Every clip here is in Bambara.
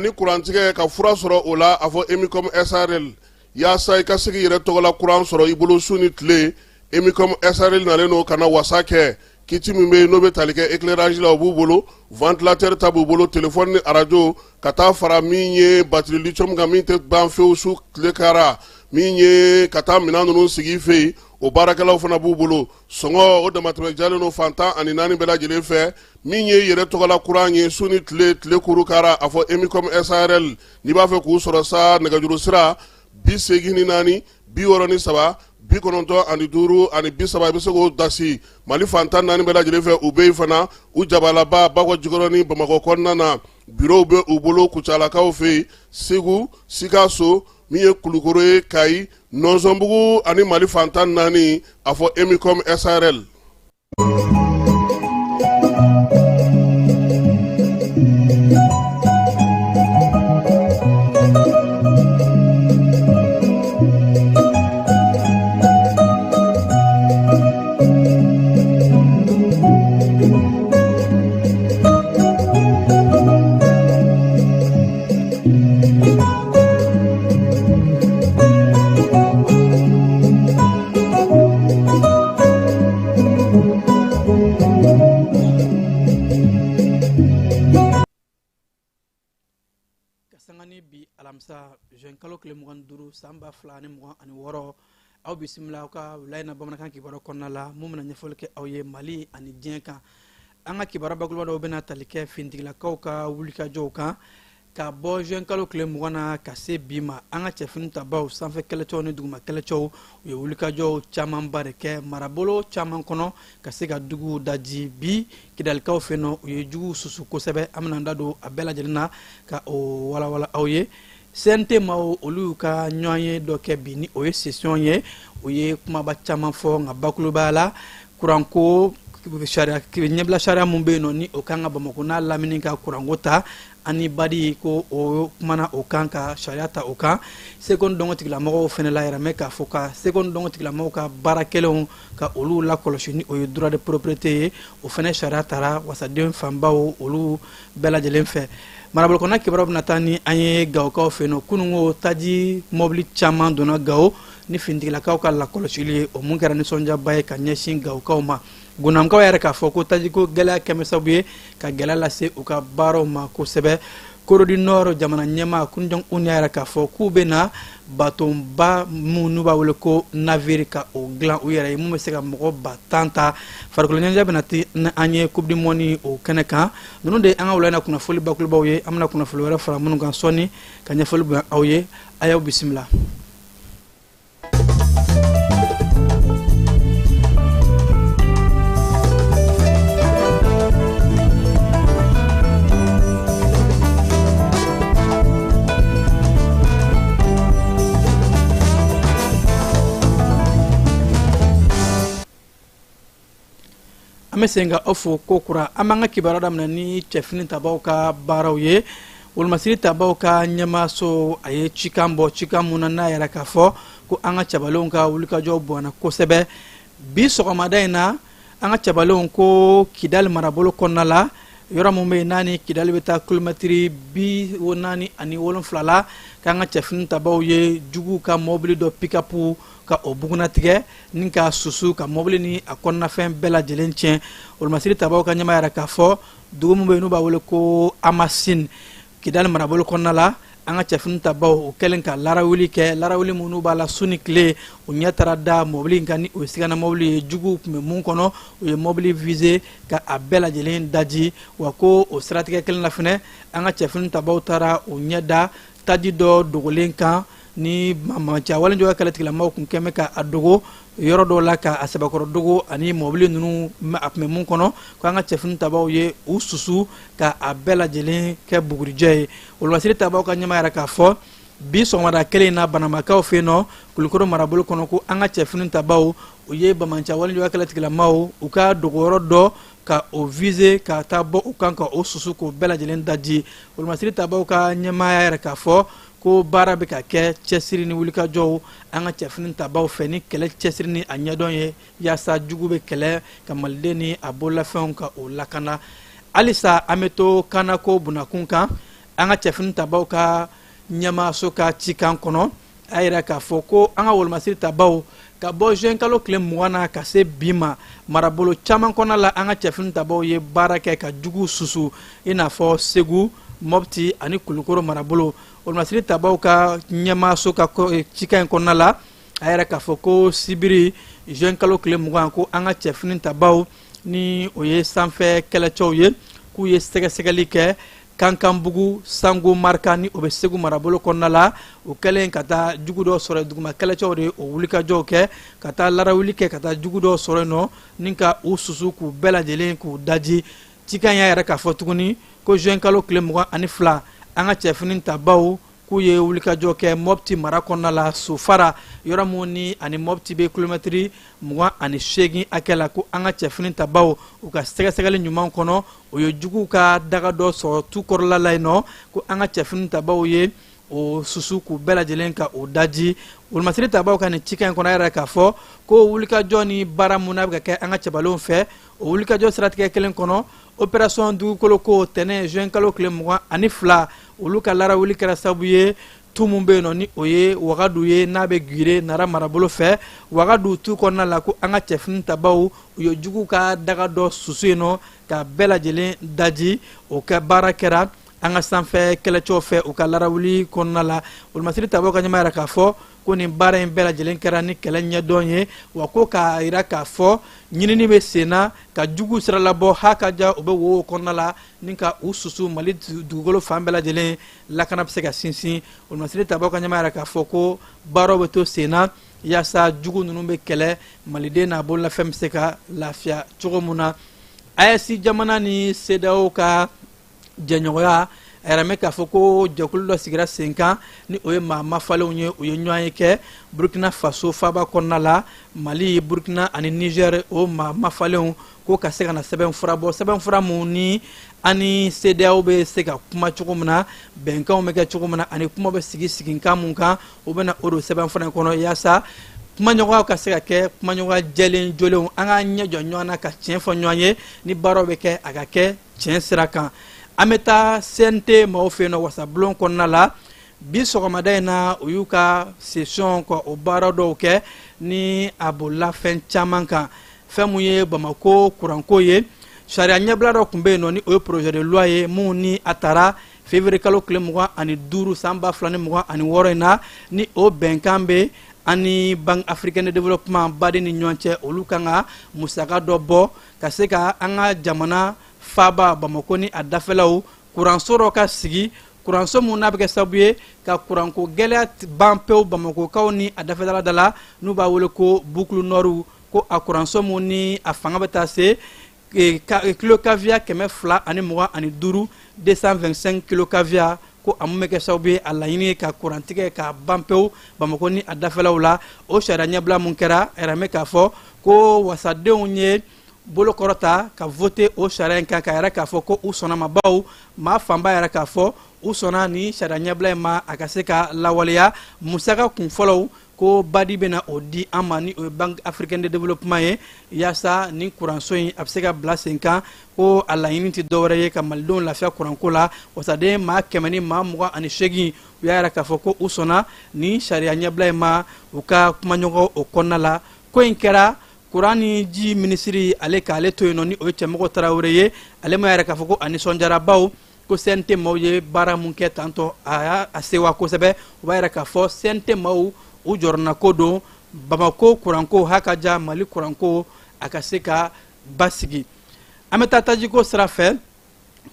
ani kurantigɛ ka fura sɔrɔ o la, a fɔ Emicom SARL. Yaasa i ka se k'i yɛrɛ tɔgɔla kuran sɔrɔ i bolo su ni tile, Emicom SARL nalen don ka na wasa kɛ. Kit min bɛ yen n'o bɛ tali kɛ éclairage la, o b'u bolo, ventilateur ta b'u bolo, téléphone ni arajo, ka taa fara min ye batterie lithium kan, min tɛ ban fewu su tile kara, min ye ka taa minɛn ninnu sigi i fɛ yen, o baarakɛlaw fana b'u bolo. Sɔngɔ o damatɛmɛ jalen don fan 14 bɛɛ lajɛlen fɛ. Min ye yɛrɛ tɔgɔla kuran ye su ni tile, tile kuru kara, a fɔ Emicom SARL. N'i b'a fɛ k'u sɔrɔ sa, nɛgɛjuru sira 84 63 95 30, i bɛ se k'o dasi Mali fan 14 bɛɛ lajɛlen fɛ. U bɛ yen fana, u jabalaba Bakɔ Jikɔrɔni Bamakɔ kɔnɔna na, bureau bɛ u bolo Kucalakaw fɛ yen, Segu, Sikaso, min ye Kulukoro ye, Kayi, Nɔnsɔnbugu ani Mali fan 14, a fɔ Emicom SARL. Ka sanga ni bi alamisa juin kalo tile 25 san 2026, aw bisimila aw ka wula in na bamanankan kibaru kɔnɔna la, mun bɛna ɲɛfɔli kɛ aw ye Mali ani diɲɛ kan. An ka kibaru bakuruba dɔw bɛna tali kɛ finitigilakaw ka wulikajɔw kan ka bɔ juin kalo tile 20 na ka se bi ma. An ka cɛfini tabaw, sanfɛ kɛlɛcɛw ni duguma kɛlɛcɛw, u ye wulikajɔw camanba de kɛ marabolo caman kɔnɔ ka se ka juguw daji. Bi Kidalikaw fɛ nɔ, u ye juguw susu kosɛbɛ. An bɛna an da don a bɛɛ lajɛlen na ka o walawala aw ye. CNT maaw, olu y'u ka ɲɔgɔnye dɔ kɛ bi, ni o ye session ye. U ye kumaba caman fɔ, nka bakurubaya la, kuranko sariya, ɲɛbila sariya mun bɛ yen nɔ, ni o kan ka Bamakɔ n'a lamini ka kuranko ta ani badi, ko o kumana o kan ka sariya ta o kan. Seko ni dɔnko tigilamɔgɔw fɛnɛ la yɛrɛmɛ k'a fɔ ka seko ni dɔnko tigilamɔgɔw ka baara kɛlenw ka olu lakɔlɔsi, ni o ye droit de propriété ye, o fɛnɛ sariya tara wasaden fanbaw olu bɛɛ lajɛlen fɛ. Marabolo kɔnɔna kibaruyaw bɛna taa ni an ye Gawokaw fɛ yen nɔ. Kununko taji mɔbili caman donna Gawo ni finitigilakaw ka lakɔlɔsili ye, o mun kɛra nisɔndiyaba ye ka ɲɛsin Gawokaw ma. Gunamkaw yɛrɛ k'a fɔ ko tajiko gɛlɛya kɛmɛ sababu ye ka gɛlɛya lase u ka baaraw ma kosɛbɛ. Corée du Nord jamana ɲɛmaa Kim Jong Un y'a yira k'a fɔ k'u bɛna batonba mun n'u b'a wele ko navire ka o dilan u yɛrɛ ye, mun bɛ se ka mɔgɔ 10 000 ta. Farikolo ɲɛnajɛ bɛna ti ni an ye Coupe du Monde o kɛnɛ kan. Ninnu de ye an ka wula in na kunnafoli bakurubaw ye. An bɛna kunnafoli wɛrɛ fara minnu kan sɔɔni ka ɲɛfɔli bonya aw ye. A y'aw bisimila. An bɛ segin ka aw fo ko kura. An b'an ka kibaruya daminɛ ni cɛfini tabaw ka baaraw ye. Wolomasiri tabaw ka ɲɛmaaso, a ye cikan bɔ, cikan mun na n'a yɛrɛ k'a fɔ ko an ka cɛbalenw ka wulikajɔ bonyana kosɛbɛ. Bi sɔgɔmada in na, an ka cɛbalenw ko Kidali marabolo kɔnɔna la, yɔrɔ min bɛ yen n'a ni Kidali bɛ taa kilomɛtiri 47 la, k'an ka cɛfini tabaw ye juguw ka mɔbili dɔ pikapu ka o bugunnatigɛ ni ka susu ka mɔbili ni a kɔnɔnafɛn bɛɛ lajɛlen tiɲɛ. Wolomasiri tabaw ka ɲɛmaa yɛrɛ k'a fɔ dugu min bɛ yen n'u b'a wele ko Amasine, Kidali marabolo kɔnɔna la, an ka cɛfini tabaw u kɛlen ka larawuli kɛ, larawuli minnu b'a la su ni tile, u ɲɛ taara da mɔbili in kan, ni o ye sigana mɔbili ye, juguw tun bɛ mun kɔnɔ. U ye mɔbili viser ka a bɛɛ lajɛlen daji. Wa ko o siratigɛ kelen na fɛnɛ, an ka cɛfini tabaw taara u ɲɛ da taji dɔ dogolen kan, ni banbaanci walejugu kɛlɛtigilamaw kun kɛmɛ ka a dogo yɔrɔ dɔw la, ka a sɛbɛkɔrɔ dogo ani mɔbili ninnu a tun bɛ mun kɔnɔ, ko an ka cɛfini tabaw ye u susu ka a bɛɛ lajɛlen kɛ bugurijɛ ye. Wolomasiri tabaw ka ɲɛmaa yɛrɛ k'a fɔ bi sɔgɔmada kelen in na Banamakaw fɛ yen nɔ Kulukoro marabolo kɔnɔ, ko an ka cɛfini tabaw u ye banbaanci walejugu kɛlɛtigilamaw u ka dogoyɔrɔ dɔ ka o viser ka taa bɔ u kan ka o susu k'o bɛɛ lajɛlen daji. Wolomasiri tabaw ka ɲɛmaaya yɛrɛ k'a fɔ ko baara bɛ ka kɛ cɛsiri ni wulikajɔw an ka cɛfini tabaw fɛ, ni kɛlɛ cɛsiri ni a ɲɛdɔn ye, yaasa jugu bɛ kɛlɛ ka maliden ni a bololafɛnw ka o lakana. Halisa an bɛ to kanako bunakun kan. An ka cɛfini tabaw ka ɲɛmaaso ka cikan kɔnɔ, a yira k'a fɔ ko an ka wolomasiri tabaw, ka bɔ juin kalo tile 20 na ka se bi ma, marabolo caman kɔnɔna la, an ka cɛfini tabaw ye baara kɛ ka jugu susu, i n'a fɔ Segu, Mɔpti ani Kulukoro marabolo. Wolomasiri tabaw ka ɲɛmaaso ka cikan in kɔnɔna la, a yira k'a fɔ ko sibiri juin kalo tile 20, ko an ka cɛfini tabaw, ni o ye sanfɛ kɛlɛcɛw ye, k'u ye sɛgɛsɛgɛli kɛ Kankanbugu, Sango Marika, ni o bɛ Segu marabolo kɔnɔna la. O kɛlen ka taa jugu dɔ sɔrɔ, duguma kɛlɛcɛw de o wulikajɔw kɛ ka taa larawuli kɛ ka taa jugu dɔ sɔrɔ yen nɔ ni ka u susu k'u bɛɛ lajɛlen k'u daji. Cikan y'a yira k'a fɔ tuguni ko juin kalo tile 22, an ka cɛfini tabaw k'u ye wulikajɔ kɛ Mɔpti mara kɔnɔna la, Sofara, yɔrɔ min ni ani Mɔpti bɛ kilomɛtiri 28 hakɛ la, ko an ka cɛfini tabaw, u ka sɛgɛsɛgɛli ɲuman kɔnɔ, o ye juguw ka daga dɔ sɔrɔ tu kɔrɔla la yen nɔ, ko an ka cɛfini tabaw ye o susu k'u bɛɛ lajɛlen ka o daji. Wolomasiri tabaw ka nin cikan in kɔnɔ, a yira k'a fɔ ko wulikajɔ ni baara mun n'a bɛ ka kɛ an ka cɛbalenw fɛ, o wulikajɔ siratigɛ kelen kɔnɔ, opération dugukolo ko tɛnɛ juin kalo tile 22, olu ka larawuli kɛra sababu ye tu mun bɛ yen nɔ, ni o ye Wagadu ye, n'a bɛ Gire Nara marabolo fɛ, Wagadu tu kɔnɔna la, ko an ka cɛfini tabaw, u ye juguw ka daga dɔ susu yen nɔ ka bɛɛ lajɛlen daji. O kɛ baara kɛra an ka sanfɛ kɛlɛcɛw fɛ u ka larawuli kɔnɔna la. Wolomasiri tabaw ka ɲɛmaa yira k'a fɔ ko nin baara in bɛɛ lajɛlen kɛra ni kɛlɛ ɲɛdɔn ye, wa ko k'a yira k'a fɔ ɲinini bɛ sen na ka jugu siralabɔ ha ka ja u bɛ wo kɔnɔna la ni ka u susu. Mali dugukolo fan bɛɛ lajɛlen lakana bɛ se ka sinsin. Wolomasiri tabaw ka ɲɛmaa yira k'a fɔ ko baaraw bɛ to sen na yaasa jugu ninnu bɛ kɛlɛ, maliden n'a bololafɛn bɛ se ka lafiya cogo min na. AES jamana ni CEDEAO ka jɛɲɔgɔnya, a yɛrɛ mɛn k'a fɔ ko jɛkulu dɔ sigira sen kan, ni o ye maa mafalenw ye. U ye ɲɔgɔn ye kɛ Burkina Faso faaba kɔnɔna la. Mali, Burkina ani Niger, o maa mafalenw ko ka se ka na sɛbɛn fura bɔ, sɛbɛn fura mun ni ani CEDEAO bɛ se ka kuma cogo min na, bɛnkanw bɛ kɛ cogo min na, ani kuma bɛ sigi siginkan mun kan, u bɛna o don sɛbɛn fura in kɔnɔ yaasa kumaɲɔgɔnya ka se ka kɛ kumaɲɔgɔnya jɛlen jolenw, an k'an ɲɛ jɔ ɲɔgɔn na ka tiɲɛ fɔ ɲɔgɔn ye, ni baaraw bɛ kɛ, a ka kɛ tiɲɛ sira kan. An bɛ taa CNT maaw fɛ yen nɔ, wasabulon kɔnɔna la. Bi sɔgɔmada in na, u y'u ka session ka o baara dɔw kɛ, ni a bolila fɛn caman kan. Fɛn mun ye Bamako kuranko ye, sariya ɲɛbila dɔ tun bɛ yen nɔ, ni o ye projet de loi ye mun ni a taara février kalo tile 25 san 2026 in na, ni o bɛnkan bɛ ani Banque africaine de développement BAD ni ɲɔgɔn cɛ. Olu kan ka musaka dɔ bɔ ka se ka an ka jamana faaba Bamako ni a dafɛlaw kuranso dɔ ka sigi, kuranso mun n'a bɛ kɛ sababu ye ka kuranko gɛlɛya ban pewu Bamakokaw ni a dafɛla da la, n'u b'a wele ko Boucle Nord, ko a kuranso mun ni a fanga bɛ taa se kilo KVA 225, 225 kilo KVA, ko a mun bɛ kɛ sababu ye, a laɲini ye ka kurantigɛ ka ban pewu Bamako ni a dafɛlaw la. O sariya ɲɛbila mun kɛra, a yɛrɛ k'a fɔ ko wasadenw ye bolo kɔrɔta ka vote o sariya in kan, k'a yɛrɛ k'a fɔ ko u sɔnna ma, baw maa fanba yɛrɛ k'a fɔ u sɔnna ni sariya ɲɛbila in ma, a ka se ka lawaleya. Musaka kun fɔlɔw, ko BAD bɛna o di an ma, ni o ye Banque africaine de développement ye, yaasa ni kuranso in a bɛ se ka bila sen kan. Ko a laɲini tɛ dɔwɛrɛ ye ka malidenw lafiya kuranko la. Wasaden maa 128, u y'a yira k'a fɔ ko u sɔnna ni sariya ɲɛbila in ma u ka kumaɲɔgɔn o kɔnɔna la. Ko in kɛra kuran ni ji minisiri ale k'ale to yen nɔ, ni o ye Cɛmɔgɔ Tarawele ye, ale ma yɛrɛ k'a fɔ ko a nisɔndiyara, baw ko CNT maaw ye baara mun kɛ tantɔ, a y'a a sewa kosɛbɛ. O b'a yira k'a fɔ CNT maaw u jɔrɔna ko don Bamako kuranko ha ka ja, Mali kuranko a ka se ka basigi. An bɛ taa tajiko sira fɛ.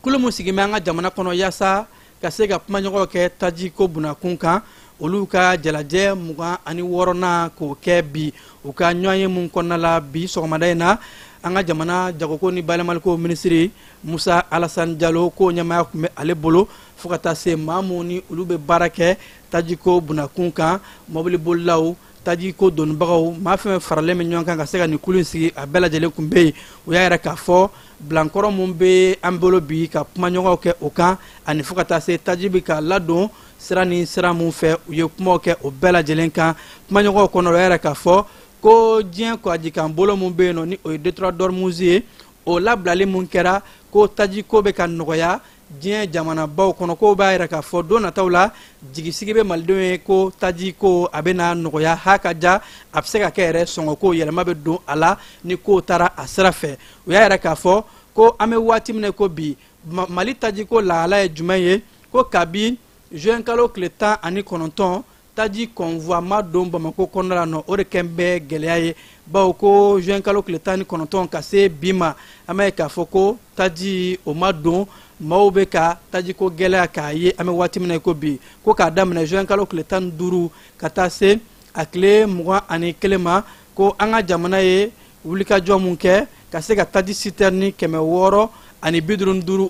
Kulu mun sigin bɛ an ka jamana kɔnɔ yaasa ka se ka kumaɲɔgɔn kɛ tajiko bunakun kan, olu ka jalajɛ 26nan k'o kɛ bi. U ka ɲɔgɔn ye mun kɔnɔna la bi sɔgɔmada in na, an ka jamana jagoko ni bayɛlɛmaliko minisiri Musa Alasan Jalo, ko ɲɛmaaya tun bɛ ale bolo, fo ka taa se maa mun ni olu bɛ baara kɛ tajiko bunakun kan, mɔbilibolilaw, tajiko donibagaw, maa fɛn fɛn faralen bɛ ɲɔgɔn kan ka se ka nin kulu in sigi, a bɛɛ lajɛlen tun bɛ yen. U y'a yira k'a fɔ bilankɔrɔ mun bɛ an bolo bi ka kumaɲɔgɔnw kɛ o kan, ani fo ka taa se taji bɛ ka ladon sira ni sira mun fɛ, u ye kumaw kɛ o bɛɛ lajɛlen kan. Kumaɲɔgɔnw kɔnɔ, u y'a yira k'a fɔ ko diɲɛ kɔgɔjikan bolo mun bɛ yen nɔ, ni o ye détroit d'Ormuz ye, o labilali mun kɛra, ko tajiko bɛ ka nɔgɔya. Diɲɛ jamanabaw kɔnɔ, ko b'a yira k'a fɔ don nataw la, jigisigi bɛ malidenw ye ko taji ko a bɛna nɔgɔya. Ha ka ja, a bɛ se ka kɛ yɛrɛ sɔngɔko yɛlɛma bɛ don a la ni kow taara a sira fɛ. U y'a yira k'a fɔ ko an bɛ waati min na ko bi, Mali tajiko lahala ye jumɛn ye? Ko kabi juin kalo tile 19, taji convoi ma don Bamako kɔnɔna la nɔ. O de kɛn bɛ gɛlɛya ye, bawo ko juin kalo tile 19 ka se bi ma, an b'a ye k'a fɔ ko taji o ma don. Maaw bɛ ka tajiko gɛlɛya k'a ye an bɛ waati min na ko bi. Ko k'a daminɛ juin kalo tile 15 ka taa se a tile 21 ma, ko an ka jamana ye wulikajɔ mun kɛ ka se ka taji sitɛrini 655,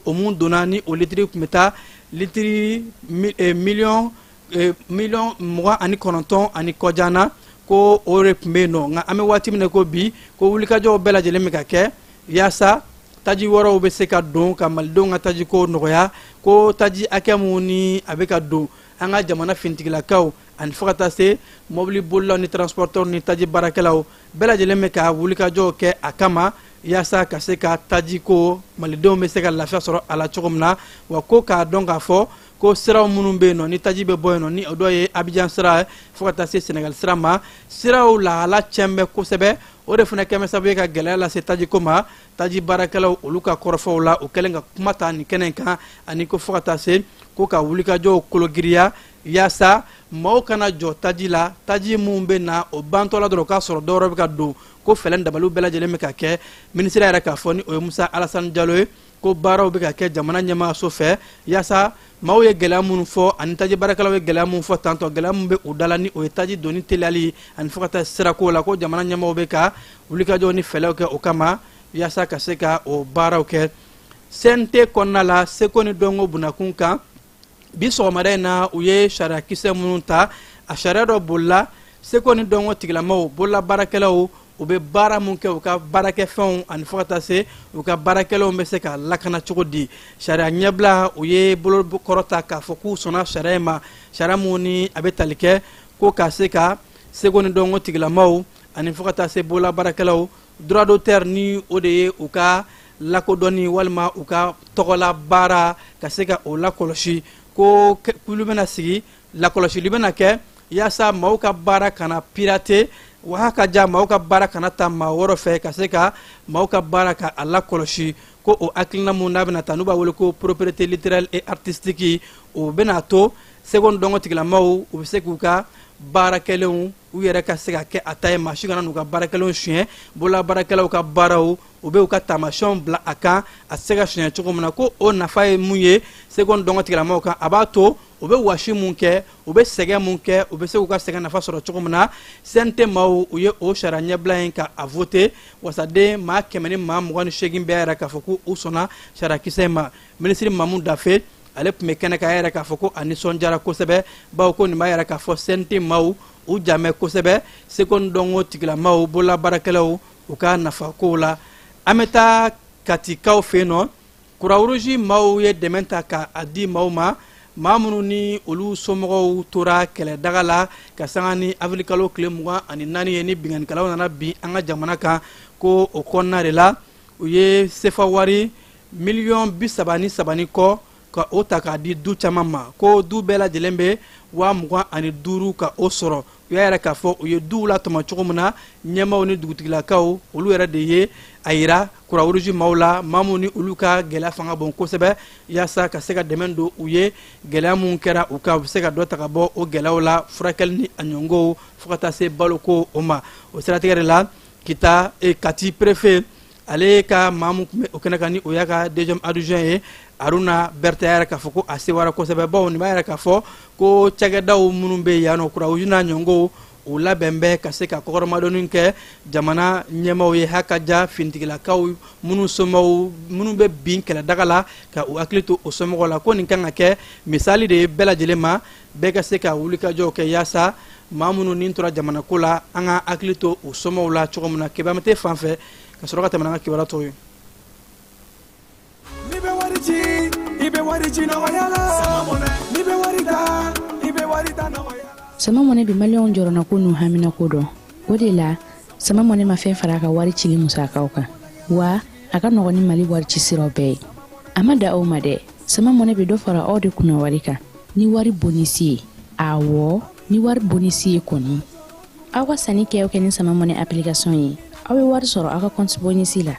o mun donna ni o litiri tun bɛ taa litiri miliyɔn 29 ani kɔjan na, ko o de tun bɛ yen nɔ. Nka an bɛ waati min na ko bi, ko wulikajɔw bɛɛ lajɛlen bɛ ka kɛ yaasa taji wɛrɛw bɛ se ka don ka malidenw ka tajiko nɔgɔya. Ko taji hakɛ mun ni a bɛ ka don, an ka jamana finitigilakaw ani fo ka taa se mobili bolilaw ni transporteurs ni taji baarakɛlaw bɛɛ lajɛlen bɛ ka wulikajɔw kɛ a kama yaasa ka se ka tajiko, malidenw bɛ se ka lafiya sɔrɔ a la cogo min na. Wa ko k'a dɔn k'a fɔ ko siraw minnu bɛ yen nɔ ni taji bɛ bɔ yen nɔ, ni o dɔ ye Abijan sira fo ka taa se Senegal sira ma, siraw lahala tiɲɛ bɛ kosɛbɛ. O de fana kɛmɛ sababu ye ka gɛlɛya lase tajiko ma. Taji baarakɛlaw, olu ka kɔrɔfɔw la, u kɛlen ka kuma ta nin kɛnɛ kan, ani ko fo ka taa se ko ka wulikajɔw kologiriya yaasa maaw kana jɔ taji la. Taji minnu bɛ na, o bantɔ la dɔrɔn, o k'a sɔrɔ dɔwɛrɛ bɛ ka don. Ko fɛɛrɛ dabaliw bɛɛ lajɛlen bɛ ka kɛ. Minisiri yɛrɛ k'a fɔ, ni o ye Musa Alasani Jalo ye, ko baaraw bɛ ka kɛ jamana ɲɛmaayaso fɛ yaasa maaw ye gɛlɛya minnu fɔ ani taji baarakɛlaw ye gɛlɛya minnu fɔ tantɔ, gɛlɛya minnu bɛ u da la, ni o ye taji donni teliyali ani fo ka taa sirako la, ko jamana ɲɛmaaw bɛ ka wulikajɔw ni fɛɛrɛw kɛ o kama yaasa ka se ka o baaraw kɛ. CNT kɔnɔna la, seko ni dɔnko bunakun kan, bi sɔgɔmada in na, u ye sariyakisɛ minnu ta, a sariya dɔ bolila seko ni dɔnko tigilamaw, bolola baarakɛlaw, u bɛ baara mun kɛ, u ka baarakɛfɛnw ani fo ka taa se u ka baarakɛlaw bɛ se ka lakana cogo di. Sariya ɲɛbila, u ye bolo kɔrɔta k'a fɔ k'u sɔnna sariya in ma, sariya mun ni a bɛ tali kɛ ko ka se ka seko ni dɔnko tigilamaw ani fo ka taa se bolola baarakɛlaw, droit d'auteur, ni o de ye u ka lakodɔnni walima u ka tɔgɔla baara, ka se ka o lakɔlɔsi. Ko kulu bɛna sigi, lakɔlɔsili bɛna kɛ yaasa maaw ka baara kana pirater, wa ka ja maaw ka baara kana ta maa wɛrɛ fɛ, ka se ka maaw ka baara ka a lakɔlɔsi. Ko o hakilina mun n'a bɛna ta, n'u b'a wele ko propriété littéraire et artistique, o bɛna to seko ni dɔnko tigilamaw, u bɛ se k'u ka baara kɛlenw u yɛrɛ ka se ka kɛ a ta ye, maa si kana n'u ka baarakɛlenw suɲɛ. Bolola baarakɛlaw ka baaraw, u bɛ u ka taamasiyɛnw bila a kan, a tɛ se ka suɲɛ cogo min na. Ko o nafa ye mun ye seko ni dɔnko tigilamaw kan? A b'a to u bɛ wasi mun kɛ, u bɛ sɛgɛn mun kɛ, u bɛ se k'u ka sɛgɛn nafa sɔrɔ cogo min na. CNT maaw, u ye o sariya ɲɛbila in ka a vote. Wasaden maa 128 bɛɛ yɛrɛ k'a fɔ k'u sɔnna sariyakisɛ in ma. Minisiri Mamu Dafe, ale tun bɛ kɛnɛ kan yɛrɛ k'a fɔ ko a nisɔndiyara kosɛbɛ, bawo ko nin b'a yɛrɛ k'a fɔ CNT maaw u jamɛ kosɛbɛ seko ni dɔnko tigilamaw, bolola baarakɛlaw, u ka nafakow la. An bɛ taa Katikaw fɛ yen nɔ. Croix-Rouge maaw ye dɛmɛ ta ka a di maaw ma, maa minnu ni olu somɔgɔw tora kɛlɛdaga la ka sanga ni avril kalo tile 24 ye, ni binkannikɛlaw nana bin an ka jamana kan. Ko o kɔnɔna de la, u ye sefa wari miliyɔn 33 ni kɔ ka o ta k'a di du caman ma. Ko du bɛɛ lajɛlen bɛ 25,000 ka o sɔrɔ. U y'a yɛrɛ k'a fɔ u ye duw latɔmɔ cogo min na, ɲɛmaaw ni dugutigilakaw, olu yɛrɛ de ye a yira Croix-Rouge maaw la, maa minnu ni olu ka gɛlɛya fanga bon kosɛbɛ, yaasa ka se ka dɛmɛ don u ye. Gɛlɛya mun kɛra u kan, u bɛ se ka dɔ ta ka bɔ o gɛlɛyaw la, furakɛli ni a ɲɔngow, fo ka taa se baloko o ma. O siratigɛ de la, Kita Kati préfet, ale ka maa mun tun bɛ o kɛnɛ kan, ni o y'a ka deuxième adjoint ye, Aruna Bertɛ, yɛrɛ k'a fɔ ko a sewara kosɛbɛ, bawo nin b'a yɛrɛ k'a fɔ ko cakɛdaw minnu bɛ yan nɔ, Croix-Rouge n'a ɲɔngow, u labɛn bɛ ka se ka kɔkɔrɔmadonni kɛ jamana ɲɛmaaw ye, haka ja finitigilakaw minnu somɔgɔw minnu bɛ bin kɛlɛdaga la, ka u hakili to o somɔgɔw la. Ko nin kan ka kɛ misali de ye bɛɛ lajɛlen ma, bɛɛ ka se ka wulikajɔw kɛ yaasa maa minnu ni tora jamana ko la, an ka hakili to u somɔgɔw la cogo min na. Kebamate fan fɛ, ka sɔrɔ ka tɛmɛ n'an ka kibaruya tɔw ye. N'i bɛ wari ci, i bɛ wari ci nɔgɔya la. N'i bɛ wari ta, i bɛ wari ta nɔgɔya la. Sama Money bɛ maliyɛnw jɔrɔnako n'u haminako dɔn. O de la, Sama Money ma fɛn fara a ka wari cili musakaw kan, wa a ka nɔgɔn ni Mali wari ci siraw bɛɛ ye. A ma da o ma dɛ. Sama Mɔnɛ bɛ dɔ fara aw de kunna wari kan ni wari bonisi ye. Awɔ, ni wari bonisi ye kɔni. Aw ka sanni kɛ o kɛ ni Sama Mɔnɛ application ye, aw bɛ wari sɔrɔ aw ka compte bonisi la.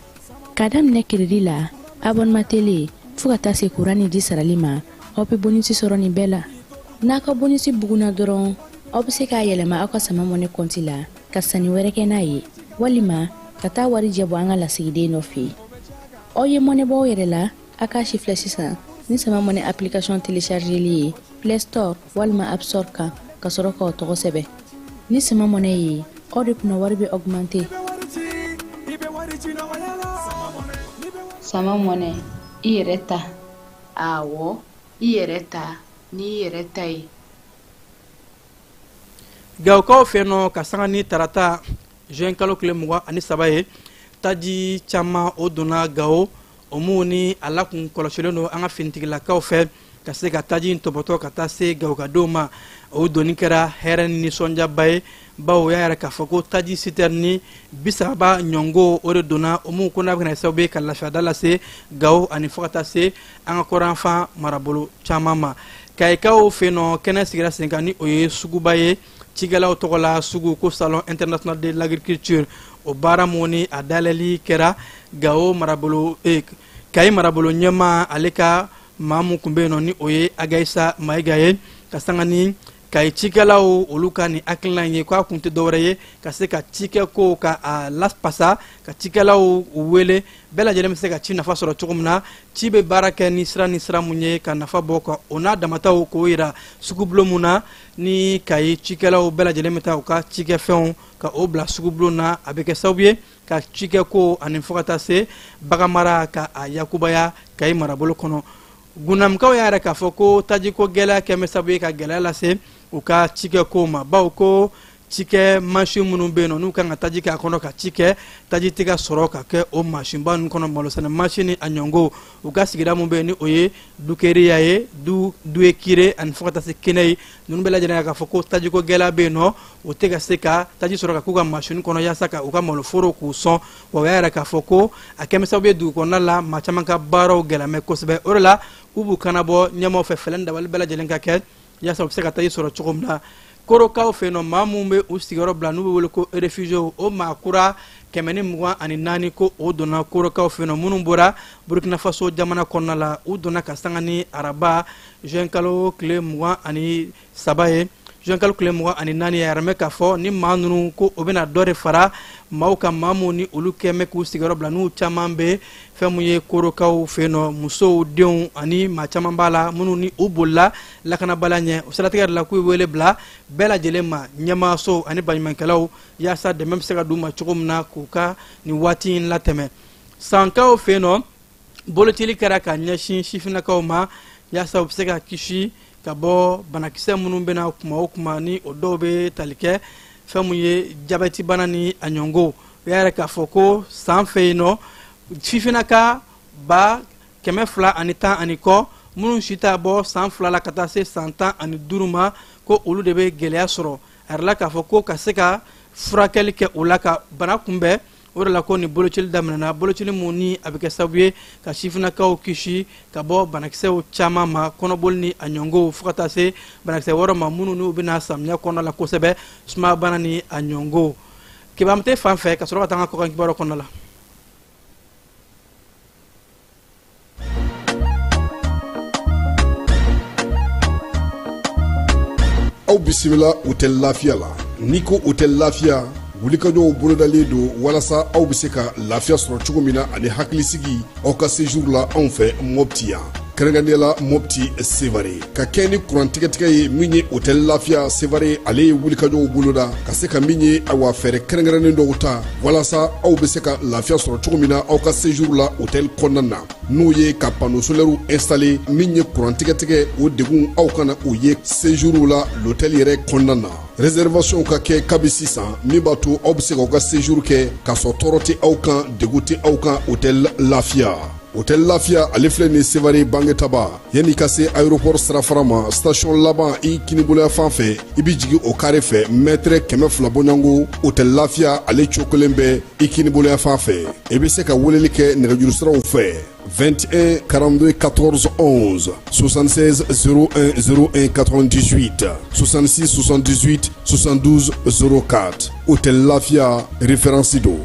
K'a daminɛ crédit la, abonnement télé, fo ka taa se courant ni ji sarali ma, aw bɛ bonisi sɔrɔ nin bɛɛ la. N'a ka bonisi bugunna dɔrɔn, aw bɛ se k'a yɛlɛma aw ka Sama Mɔnɛ compte la ka sanni wɛrɛ kɛ n'a ye, walima ka taa warijɛ bɔ an ka lasigiden dɔ fɛ yen. Aw ye mɔnɛ bɔ aw yɛrɛ la, a k'a sifilɛ sisan ni Sama Mɔnɛ application téléchargeli ye Play Store walima App Store kan, ka sɔrɔ k'aw tɔgɔ sɛbɛn. Ni Sama Mɔnɛ ye, aw de kunna wari bɛ augmenter. Sama Mɔnɛ, i yɛrɛ ta. Awɔ, i yɛrɛ ta n'i yɛrɛ ta ye. Gawokaw fɛ nɔ, ka sanga ni tarata juin kalo tile 23 ye, taji caman o donna Gawo. O mun ni a la kun kɔlɔsilen don an ka finitigilakaw fɛ ka se ka taji in tɔbɔtɔ ka taa se Gawokadenw ma. O donni kɛra hɛrɛ ni nisɔndiyaba ye, bawo y'a yɛrɛ k'a fɔ ko taji sitɛrini 30 ɲɔngo o de donna. O mun ko n'a bɛna sababu ye ka lafiyada lase Gawo ani fo ka taa se an ka kɔrɔnfan marabolo caman ma. Kayikaw fɛ nɔ, kɛnɛ sigira sen kan ni o ye suguba ye, cikɛlaw tɔgɔ la sugu ko Salon international de l'agriculture. O baara mun ni a dayɛlɛli kɛra Gawo marabolo, Kayi marabolo ɲɛmaa, ale ka maa mun tun bɛ yen nɔ ni o ye Agayisa Mayiga ye, ka sanga ni Kayi cikɛlaw olu ka nin hakilina ye k'a kun tɛ dɔwɛrɛ ye ka se ka cikɛko ka a lapasa, ka cikɛlaw wele, bɛɛ lajɛlen bɛ se ka ci nafa sɔrɔ cogo min na, ci bɛ baara kɛ ni sira ni sira mun ye ka nafa bɔ ka o n'a damataw k'o yira sugubulon mun na ni Kayi cikɛlaw bɛɛ lajɛlen bɛ taa u ka cikɛfɛnw ka o bila sugubulon na. A bɛ kɛ sababu ye ka cikɛko ani fo ka taa se baganmara ka a yakubaya Kayi marabolo kɔnɔ. Gunamkaw y'a yɛrɛ k'a fɔ ko tajiko gɛlɛya kɛmɛ sababu ye ka gɛlɛya lase u ka cikɛko ma, bawo ko cikɛ mansin minnu bɛ yen nɔ n'u kan ka taji k'a kɔnɔ ka ci kɛ, taji tɛ ka sɔrɔ ka kɛ o mansinba ninnu kɔnɔ, malosɛnɛ mansin ni a ɲɔngo. U ka sigida mun bɛ yen ni o ye Dukeriya ye, Duekire ani fo ka taa se Kɛnɛ ye, ninnu bɛɛ lajɛlen k'a fɔ ko tajiko gɛlɛya bɛ yen nɔ, u tɛ ka se ka taji sɔrɔ ka k'u ka mansin kɔnɔ yaasa ka u ka maloforo k'u sɔn. Wa u y'a yɛrɛ k'a fɔ ko a kɛmɛ sababu ye dugu kɔnɔna la maa caman ka baaraw gɛlɛyamɛ kosɛbɛ. O de la k'u b'u kanabɔ ɲɛmaaw fɛ, fɛɛrɛ ni dabali bɛɛ lajɛlen ka kɛ yaasa u bɛ se ka taji sɔrɔ cogo min na. Korokaw fɛ yen nɔ, maa minnu bɛ u sigiyɔrɔ bila n'u bɛ wele ko réfugiés, o maa kura 124 ko o donna Korokaw fɛ yen nɔ, minnu bɔra Burkina Faso jamana kɔnɔna la. U donna ka sanga ni araba juin kalo tile 23 ye, juin kalo tile 24 ye. A yɛrɛ k'a fɔ ni maa ninnu ko o bɛna dɔ de fara maaw ka maa minnu ni olu kɛn bɛ k'u sigiyɔrɔ bila, n'u caman bɛ fɛn mun ye Korokaw fɛ yen nɔ, musow, denw ani maa caman b'a la minnu ni u bolila lakanabaliya ɲɛ. O siratigɛ de la k'u ye wele bila bɛɛ lajɛlen ma, ɲɛmaasow ani baɲumankɛlaw, yaasa dɛmɛ bɛ se ka d'u ma cogo min na k'u ka nin waati in latɛmɛ. Sankaw fɛ yen nɔ, bolocili kɛra ka ɲɛsin sifinnakaw ma yaasa u bɛ se ka kisi ka bɔ banakisɛ minnu bɛna kuma o kuma, ni o dɔw bɛ tali kɛ fɛn mun ye jabɛti bana ni a ɲɔngo. U y'a yɛrɛ k'a fɔ ko san fɛ yen nɔ, sifinnaka 210 ani kɔ minnu si t'a bɔ san 2 la ka taa se san 15 ma, ko olu de bɛ gɛlɛya sɔrɔ. A yɛrɛ la k'a fɔ ko ka se ka furakɛli kɛ o la ka bana kunbɛn, o de la ko nin bolocili daminɛna, bolocili mun ni a bɛ kɛ sababu ye ka sifinnakaw kisi ka bɔ banakisɛw caman ma, kɔnɔboli ni a ɲɔngow, fo ka taa se banakisɛ wɛrɛw ma minnu n'u bɛna samiya kɔnɔna la kosɛbɛ, sumayabana ni a ɲɔngow. Kebamute fan fɛ, ka sɔrɔ ka taa an ka kɔkan kibaruyaw kɔnɔna la. Aw bisimila Hôtel Lafiya la. N'i ko Hôtel Lafiya, wulikajɔw bolodalen don walasa aw bɛ se ka lafiya sɔrɔ cogo min na ani hakilisigi aw ka séjour la anw fɛ Mopti yan, kɛrɛnkɛrɛnnenya la Mopti Sevare. Ka kɛ ni kuran tigɛtigɛ ye min ye, Hôtel Lafiya Sevare ale ye wulikajɔw boloda ka se ka min ye, awa, fɛɛrɛ kɛrɛnkɛrɛnnen dɔw ta walasa aw bɛ se ka lafiya sɔrɔ cogo min na aw ka séjour la hôtel kɔnɔna na, n'o ye ka panneau solaire installé. Min ye kuran tigɛtigɛ, o degun aw kana o ye séjour la l'hôtel yɛrɛ kɔnɔna na. Réservation ka kɛ kabi sisan, min b'a to aw bɛ se k'aw ka séjour kɛ k'a sɔrɔ tɔɔrɔ tɛ aw kan, degun tɛ aw kan. Hôtel Lafiya. Hôtel Lafiya, ale filɛ nin Sevare Bangetaba, yanni ka se aéroport sirafara ma, station laban i kiniboloya fan fɛ, i bɛ jigin o carré fɛ, mètre 200 bɔɲɔgɔnko. Hôtel Lafiya, ale cokolen bɛ i kiniboloya fan fɛ. I bɛ se ka weleli kɛ nɛgɛjuru siraw fɛ: 21 42 14 11, 76 01 01 98, 66 78 72 04. Hôtel Lafiya, référence don.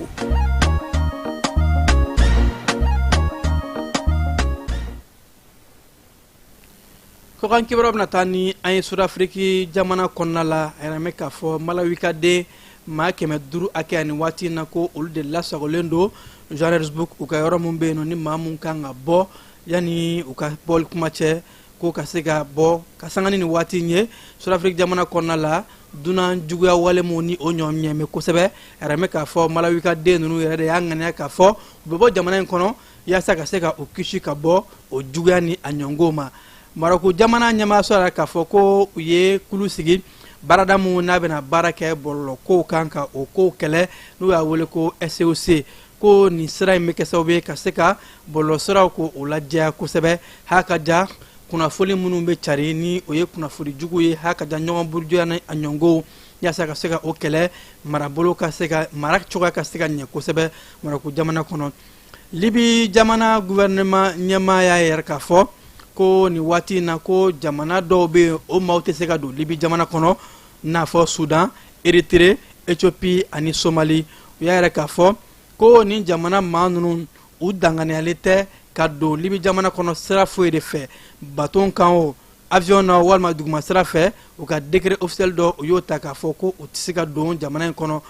Kɔkan kibaruya bɛna taa ni an ye Sudafiriki jamana kɔnɔna la. A yɛrɛ bɛ k'a fɔ Malawi ka den maa 500 hakɛ nin waati in na, ko olu de lasagolen don Johannesburg, u ka yɔrɔ min bɛ yen nɔ, ni maa mun kan ka bɔ yanni u ka bɔli kuma cɛ, ko ka se ka bɔ ka sanga ni nin waati in ye. Sudafiriki jamana kɔnɔna la, dunan juguya wale mun ni o ɲɔ ɲɛmɛ kosɛbɛ, a yɛrɛ bɛ k'a fɔ Malawi ka den ninnu yɛrɛ de y'a ŋaniya k'a fɔ u bɛ bɔ jamana in kɔnɔ yaasa ka se ka u kisi ka bɔ o juguya ni a ɲɔngo ma. Marɔku jamana ɲɛmaaso yɛrɛ k'a fɔ ko u ye kulu sigi, baarada mun n'a bɛna baara kɛ bɔlɔlɔ kow kan ka o kow kɛlɛ, n'u y'a wele ko SEOC, ko nin sira in bɛ kɛ sababu ye ka se ka bɔlɔlɔ siraw ko o lajɛya kosɛbɛ, ha ka ja kunnafoni minnu bɛ cari ni o ye kunnafoni jugu ye, ha ka ja ɲɔgɔn burujuya ni a ɲɔngow, yaasa ka se ka o kɛlɛ, marabolo ka se ka mara cogoya ka se ka ɲɛ kosɛbɛ Marɔku jamana kɔnɔ. Libi jamana gouvernement ɲɛmaa y'a yɛrɛ k'a fɔ ko nin waati in na, ko jamana dɔw bɛ yen, o maaw tɛ se ka don Libi jamana kɔnɔ, n'a fɔ Sudan, Eritere, Ethiopie ani Somali. U y'a yɛrɛ k'a fɔ ko nin jamana maa ninnu, u danganiyalen tɛ ka don Libi jamana kɔnɔ sira foyi de fɛ, baton kan o, avion na, walima duguma sira fɛ. U ka décret officiel dɔ, u y'o ta k'a fɔ ko u tɛ se ka don jamana in kɔnɔ.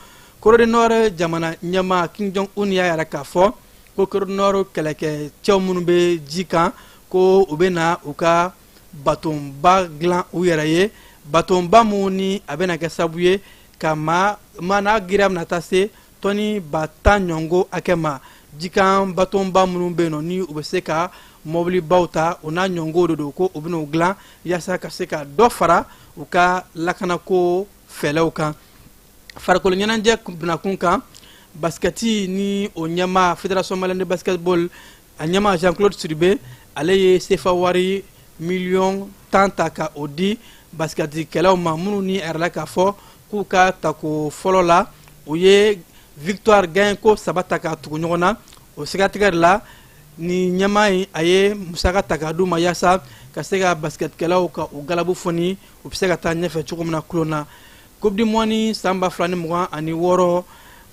Corée du Nord jamana ɲɛmaa Kim Jong Un y'a yɛrɛ k'a fɔ ko Corée du Nord kɛlɛkɛcɛw minnu bɛ ji kan, ko u bɛ na u ka batonba dilan u yɛrɛ ye, batonba mun ni a bɛna kɛ sababu ye ka maa maa n'a giriya bɛna taa se tɔni 10 000 ɲɔngo hakɛ ma. Jikan batonba minnu bɛ yen nɔ, ni u bɛ se ka mɔbilibaw ta, o n'a ɲɔngo de don, ko u bɛn'o dilan yaasa ka se ka dɔ fara u ka lakanako fɛlɛw kan. Farikolo ɲɛnajɛ binakun kan, basikɛti ni o ɲɛmaa, Fédération malienne de basketball, a ɲɛmaa Jean Claude Sidibe, ale ye sefa wari miliyɔn 10 ta ka o di basikɛtikɛlaw ma minnu ni a yɛrɛ k'a fɔ k'u ka tako fɔlɔ la, u ye victoire gagne ko saba ta ka tugu ɲɔgɔn na. O siratigɛ de la, ni ɲɛmaa in a ye musaka ta k'a d'u ma yaasa ka se ka basikɛtikɛlaw ka u galabu foni, u bɛ se ka taa ɲɛfɛ cogo min na kulon na. Coupe du monde san 2026,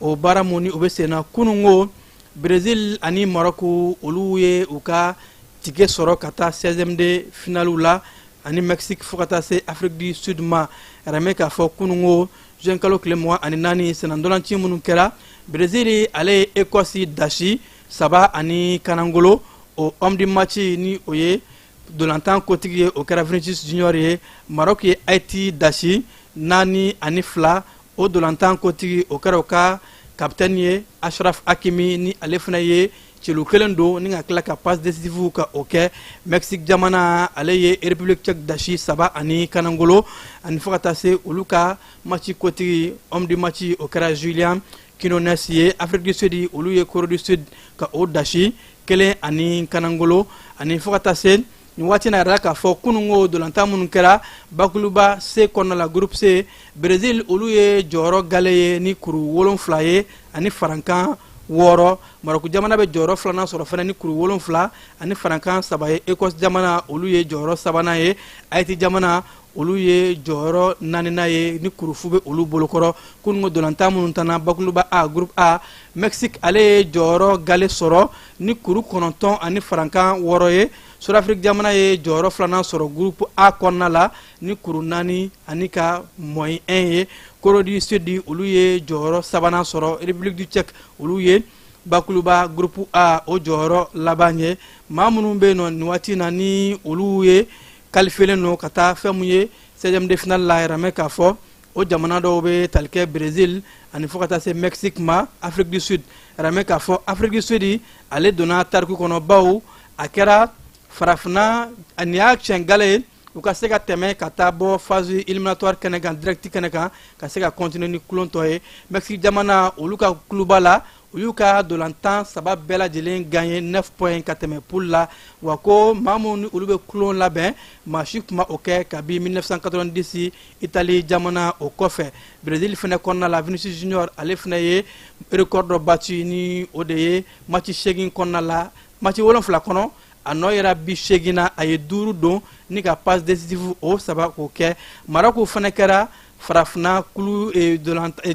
o baara mun ni o bɛ sen na, kununko Brésil ani Maroc, olu ye u ka ticket sɔrɔ ka taa 16e de finale la ani Mexique, fo ka taa se Afrique du Sud ma. Yɛrɛ k'a fɔ kununko juin kalo tile 24, sennantolaci minnu kɛra, Brésil ale ye Écosse dasi 3-1. O homme du match, ni o ye dolantan kotigi ye, o kɛra Vinicius Junior ye. Maroc ye Haïti dasi 4-2. O dolantan kotigi, o kɛra o ka capitaine ye, Achraf Hakimi, ni ale fana ye celu kelen don ni ka tila ka passe décisive ka o kɛ. Mexique jamana, ale ye République tchèque dasi 3-1, ani fo ka taa se olu ka match kotigi, homme du match, o kɛra Julian Quinones ye. Afrique du Sud, olu ye Corée du Sud ka o dasi 1-1, ani fo ka taa se nin waati na yɛrɛ k'a fɔ kununko dolantan minnu kɛra bakuluba C kɔnɔna la, groupe C, Brésil olu ye jɔyɔrɔ gale ye ni kuru 7 ye ani farankan 6. Marɔku jamana bɛ jɔyɔrɔ filanan sɔrɔ fana ni kuru 7 ani farankan 3 ye. Écosse jamana, olu ye jɔyɔrɔ sabanan ye. Haïti jamana, olu ye jɔyɔrɔ naaninan ye ni kuru fu bɛ olu bolokɔrɔ. Kununko dolantan minnu tana bakuluba A, groupe A, Mexique ale ye jɔyɔrɔ gale sɔrɔ ni kuru 9 ani farankan 6 ye. Sud-Afrique jamana ye jɔyɔrɔ filanan sɔrɔ groupe A kɔnɔna la ni kuru 4 ani ka moins 1 ye. Corée du Sud, olu ye jɔyɔrɔ sabanan sɔrɔ. République du Tchèque, olu ye bakuluba groupe A o jɔyɔrɔ laban ye. Maa minnu bɛ yen nɔ nin waati na, ni olu ye qualifiélen don ka taa fɛn mun ye 16e de finale la, yɛrɛ mɛ k'a fɔ o jamana dɔw bɛ tali kɛ Brésil ani fo ka taa se Mexique ma, Afrique du Sud. Yɛrɛ mɛ k'a fɔ Afrique du Sud, ale donna tariku kɔnɔ, bawo a kɛra farafinna nin y'a siɲɛ gale ye u ka se ka tɛmɛ ka taa bɔ phase éliminatoire kɛnɛ kan, direct kɛnɛ kan, ka se ka continuer ni kulon tɔ ye. Mexique jamana, olu ka kuluba la, U y'u ka dolantan saba bɛɛ lajɛlen gagné 9 points ka tɛmɛ poule la. Wa ko maa minnu ni olu bɛ tulon labɛn, maa si tun ma o kɛ kabi 1990 Italie jamana o kɔfɛ. Brésil fana kɔnɔna la, Vinicius Junior, ale fana ye record dɔ battu, ni o de ye match 8 kɔnɔna la, match 7 kɔnɔ, a nɔ yɛrɛ bi 8 na, a ye duuru don ni ka passe décisive o saba k'o kɛ. Marɔku fana kɛra farafinna kulu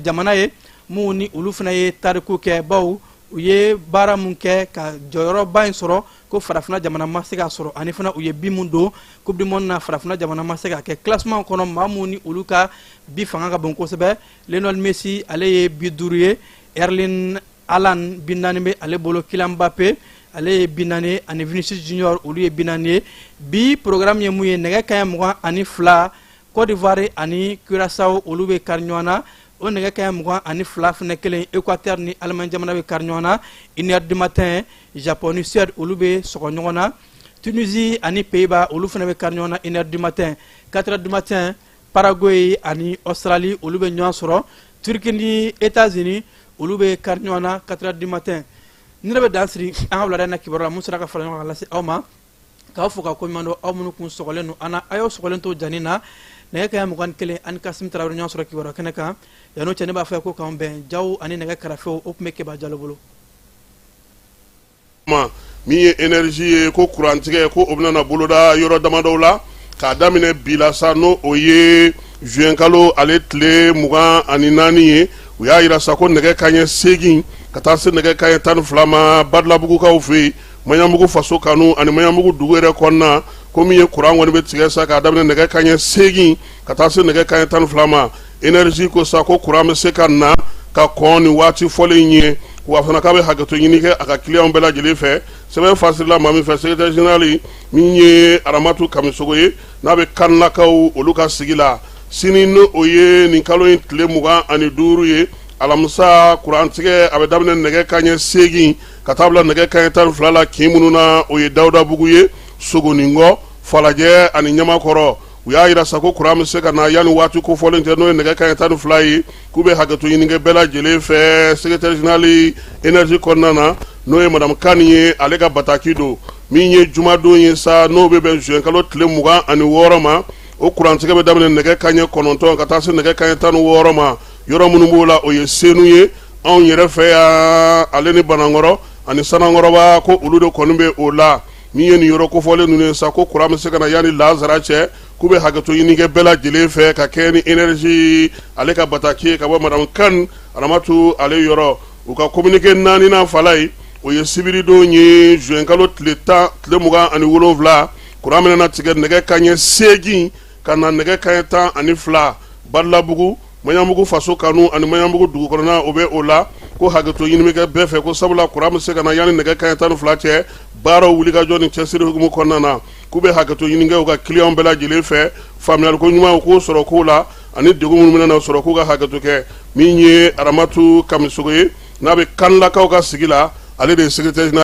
jamana ye mun ni olu fana ye tariku kɛ, bawo u ye baara mun kɛ ka jɔyɔrɔba in sɔrɔ ko farafinna jamana ma se k'a sɔrɔ, ani fana u ye bi mun don Coupe du monde na, farafinna jamana ma se k'a kɛ. Classement kɔnɔ, maa mun ni olu ka bi fanga ka bon kosɛbɛ, Lionel Messi, ale ye bi 5 ye, Erling Haaland bi 4 bɛ ale bolo, Kylian Mbappé, ale ye bi 4, ani Vinicius Junior, olu ye bi 4 ye. Bi programme ye mun ye? Nɛgɛ kaɲɛ 22, Côte d'Ivoire ani Curaçao, olu bɛ kari ɲɔgɔn na. O nɛgɛ kaɲɛ 22 fana kelen, Équateur ni Allemagne jamana bɛ kari ɲɔgɔn na. 1h du matin, Japon ni Suède, olu bɛ sɔgɔ ɲɔgɔn na. Tunisie ani Pays-Bas, olu fana bɛ kari ɲɔgɔn na 1h du matin. 4h du matin, Paraguay ani Australie, olu bɛ ɲɔgɔn sɔrɔ. Turquie ni États-Unis, olu bɛ kari ɲɔgɔn na 4h du matin. Ni ne bɛ dan siri an ka wulada in na kibaru la mun sera ka fara ɲɔgɔn kan lase aw ma, k'aw fo ka koɲuman dɔn, aw minnu kun sɔgɔlen don an na. A y'aw sɔgɔlen to jani na, nɛgɛ kaɲɛ 21, ani Kasim Tarawele ɲɔgɔn sɔrɔ kibaruya kɛnɛ kan. Yan'o cɛ, ne b'a fɔ ko k'an bɛn. Jaw ani nɛgɛ karafew, o tun bɛ Keba Jalo bolo. Ma min ye énergie ye, ko kurantigɛ ko o bɛna boloda yɔrɔ damadɔw la k'a daminɛ bi la sa, n'o o ye juin kalo ale tile 24 ye. U y'a yira sa ko nɛgɛ kaɲɛ 8 ka taa se nɛgɛ kaɲɛ 12 ma, Badalabugukaw fɛ yen, Maɲanbugu faso kanu ani Maɲanbugu dugu yɛrɛ kɔnɔna, ko min ye kuran kɔni bɛ tigɛ sa k'a daminɛ nɛgɛ kaɲɛ 8 ka taa se nɛgɛ kaɲɛ 12 ma. Énergie ko sa ko kuran bɛ se ka na ka kɔn ni waati fɔlen ye, wa fana k'a bɛ hakɛto ɲini kɛ a ka clients bɛɛ lajɛlen fɛ. Sɛbɛn fasirila maa min fɛ, secrétaire général min ye Aramatu Kamisogo ye, n'a bɛ Kanlakaw olu ka sigi la. Sini, n'o o ye nin kalo in tile 25 ye, alamisa, kurantigɛ a bɛ daminɛ nɛgɛ kaɲɛ 8 ka taa bila nɛgɛ kaɲɛ 12 la. Kin minnu na, o ye Dawudabugu ye, Sogoninkɔ, Falajɛ ani Ɲamakɔrɔ. U y'a yira sa ko kuran bɛ se ka na yanni waati kofɔlen cɛ, n'o ye nɛgɛ kaɲɛ 12 ye, k'u bɛ hakɛto ɲini kɛ bɛɛ lajɛlen fɛ. Secrétaire général énergie kɔnɔna na, n'o ye madame Kani ye, ale ka bataki don. Min ye jumadon ye sa, n'o bɛ bɛn juin kalo tile 26 ma, o kurantigɛ bɛ daminɛ nɛgɛ kaɲɛ 9 ka taa se nɛgɛ kaɲɛ 16 ma. Yɔrɔ minnu b'o la, o ye Senu ye, anw yɛrɛ fɛ yan, ale ni Banankɔrɔ ani Sanankɔrɔba, ko olu de kɔni bɛ o la. Min ye nin yɔrɔ kofɔlen ninnu ye sa, ko kuran bɛ se ka na yanni lazara cɛ, k'u bɛ hakɛto ɲini kɛ bɛɛ lajɛlen fɛ ka kɛɲɛ ni énergie ale ka bataki ye ka bɔ madame Kan Aramatu ale yɔrɔ. U ka communiqué naaninan fala ye, o ye sibiridon ye, juin kalo tile 10, tile 27, kuran bɛna na tigɛ nɛgɛ kaɲɛ 8 ka na nɛgɛ kaɲɛ 12, Badalabugu, Maɲanbugu faso kanu ani Maɲanbugu dugu kɔnɔna, o bɛ o la. Ko hakɛto ɲini bɛ kɛ bɛɛ fɛ, ko sabula kuran bɛ se ka na yanni nɛgɛ kaɲɛ 12 cɛ. Baaraw wulikajɔ ni cɛsiri hukumu kɔnɔna na, k'u bɛ hakɛto ɲini kɛ u ka clients bɛɛ lajɛlen fɛ, faamuyaliko ɲuman u k'o sɔrɔ kow la, ani degun minnu bɛna sɔrɔ, k'u ka hakɛto kɛ. Min ye Aramatu Kamisogo ye, n'a bɛ Kanlakaw ka sigi la, ale de ye secrétaire général.